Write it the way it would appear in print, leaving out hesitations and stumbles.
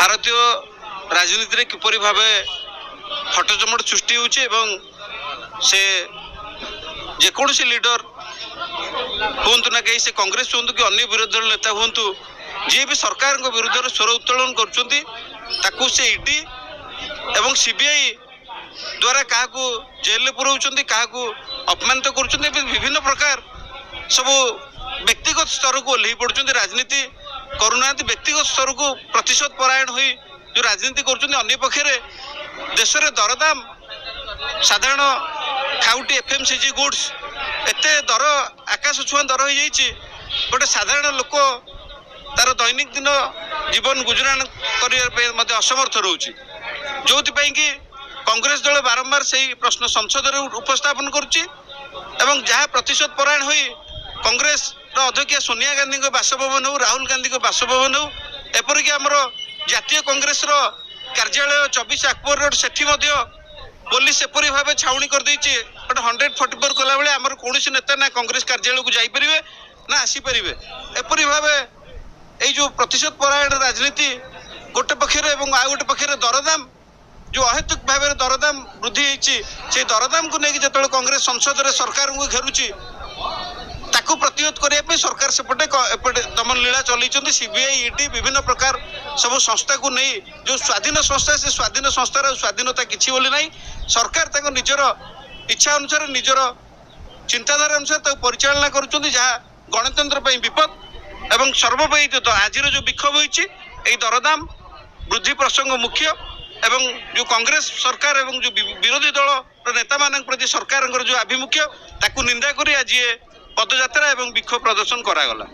ଭାରତୀୟ ରାଜନୀତିରେ କିପରି ଭାବେ ଫଟଚମଟ ସୃଷ୍ଟି ହେଉଛି ଏବଂ ସେ ଯେକୌଣସି ଲିଡର ହୁଅନ୍ତୁ ନା କେହି, ସେ କଂଗ୍ରେସ ହୁଅନ୍ତୁ କି ଅନ୍ୟ ବିରୋଧୀ ଦଳ ନେତା ହୁଅନ୍ତୁ, ଯିଏ ବି ସରକାରଙ୍କ ବିରୁଦ୍ଧରେ ସ୍ୱର ଉତ୍ତୋଳନ କରୁଛନ୍ତି ତାକୁ ସେ ଇଡି ଏବଂ ସିବିଆଇ ଦ୍ୱାରା କାହାକୁ ଜେଲରେ ପୁରାଉଛନ୍ତି, କାହାକୁ ଅପମାନିତ କରୁଛନ୍ତି ଏବଂ ବିଭିନ୍ନ ପ୍ରକାର ସବୁ ବ୍ୟକ୍ତିଗତ ସ୍ତରକୁ ଓହ୍ଲେଇ ପଡ଼ୁଛନ୍ତି, ରାଜନୀତି କରୁନାହାନ୍ତି, ବ୍ୟକ୍ତିଗତ ସ୍ତରକୁ ପ୍ରତିଶୋଧ ପରାୟଣ ହୋଇ ଯେଉଁ ରାଜନୀତି କରୁଛନ୍ତି। ଅନ୍ୟ ପକ୍ଷରେ ଦେଶରେ ଦରଦାମ, ସାଧାରଣ ଖାଉଟି ଏଫ୍ଏମ୍ସିଜି ଗୁଡ୍ସ ଏତେ ଦର ଆକାଶ ଛୁଆଁ ଦର ହେଇଯାଇଛି, ଗୋଟେ ସାଧାରଣ ଲୋକ ତାର ଦୈନିକ ଦିନ ଜୀବନ ଗୁଜୁରାଣ କରିବା ପାଇଁ ମଧ୍ୟ ଅସମର୍ଥ ରହୁଛି। ଯେଉଁଥିପାଇଁ କି କଂଗ୍ରେସ ଦଳ ବାରମ୍ବାର ସେଇ ପ୍ରଶ୍ନ ସଂସଦରେ ଉପସ୍ଥାପନ କରୁଛି ଏବଂ ଯାହା ପ୍ରତିଶୋଧ ପରାୟଣ ହୋଇ କଂଗ୍ରେସର ଅଧ୍ୟକ୍ଷା ସୋନିଆ ଗାନ୍ଧୀଙ୍କ ବାସଭବନ ହେଉ, ରାହୁଲ ଗାନ୍ଧୀଙ୍କ ବାସଭବନ ହେଉ, ଏପରିକି ଆମର ଜାତୀୟ କଂଗ୍ରେସର କାର୍ଯ୍ୟାଳୟ 24 ଆକବର ରୋଡ, ସେଠି ମଧ୍ୟ ପୋଲିସ ଏପରି ଭାବେ ଛାଉଣି କରିଦେଇଛି। ଗୋଟେ 144 କଲାବେଳେ ଆମର କୌଣସି ନେତା ନା କଂଗ୍ରେସ କାର୍ଯ୍ୟାଳୟକୁ ଯାଇପାରିବେ ନା ଆସିପାରିବେ। ଏପରି ଭାବେ ଏଇ ଯେଉଁ ପ୍ରତିଶୋଧ ପରାୟଣ ରାଜନୀତି ଗୋଟେ ପକ୍ଷରେ ଏବଂ ଆଉ ଗୋଟେ ପକ୍ଷରେ ଦରଦାମ ଯେଉଁ ଅହେତୁକ ଭାବରେ ଦରଦାମ ବୃଦ୍ଧି ହେଇଛି, ସେଇ ଦରଦାମକୁ ନେଇକି ଯେତେବେଳେ କଂଗ୍ରେସ ସଂସଦରେ ସରକାରଙ୍କୁ ଘେରୁଛି, ତାକୁ ପ୍ରତିହତ କରିବା ପାଇଁ ସରକାର ସେପଟେ ଏପଟେ ଦମନ ଲୀଳା ଚଲେଇଛନ୍ତି। ସିବିଆଇ, ଇଡି ବିଭିନ୍ନ ପ୍ରକାର ସବୁ ସଂସ୍ଥାକୁ ନେଇ ଯେଉଁ ସ୍ୱାଧୀନ ସଂସ୍ଥା, ସେ ସ୍ୱାଧୀନ ସଂସ୍ଥାର ସ୍ୱାଧୀନତା କିଛି ବୋଲି ନାହିଁ। ସରକାର ତାଙ୍କ ନିଜର ଇଚ୍ଛା ଅନୁସାରେ, ନିଜର ଚିନ୍ତାଧାରା ଅନୁସାରେ ତାକୁ ପରିଚାଳନା କରୁଛନ୍ତି, ଯାହା ଗଣତନ୍ତ୍ର ପାଇଁ ବିପଦ। ଏବଂ ସର୍ବୋପରି ଆଜିର ଯେଉଁ ବିକ୍ଷୋଭ ହୋଇଛି, ଏଇ ଦରଦାମ ବୃଦ୍ଧି ପ୍ରସଙ୍ଗ ମୁଖ୍ୟ ଏବଂ ଯେଉଁ କଂଗ୍ରେସ ସରକାର ଏବଂ ଯେଉଁ ବିରୋଧୀ ଦଳର ନେତାମାନଙ୍କ ପ୍ରତି ସରକାରଙ୍କର ଯେଉଁ ଆଭିମୁଖ୍ୟ, ତାକୁ ନିନ୍ଦା କରି ଆଜି ଏ ପଦଯାତ୍ରା ଏବଂ ବିକ୍ଷୋଭ ପ୍ରଦର୍ଶନ କରାଗଲା।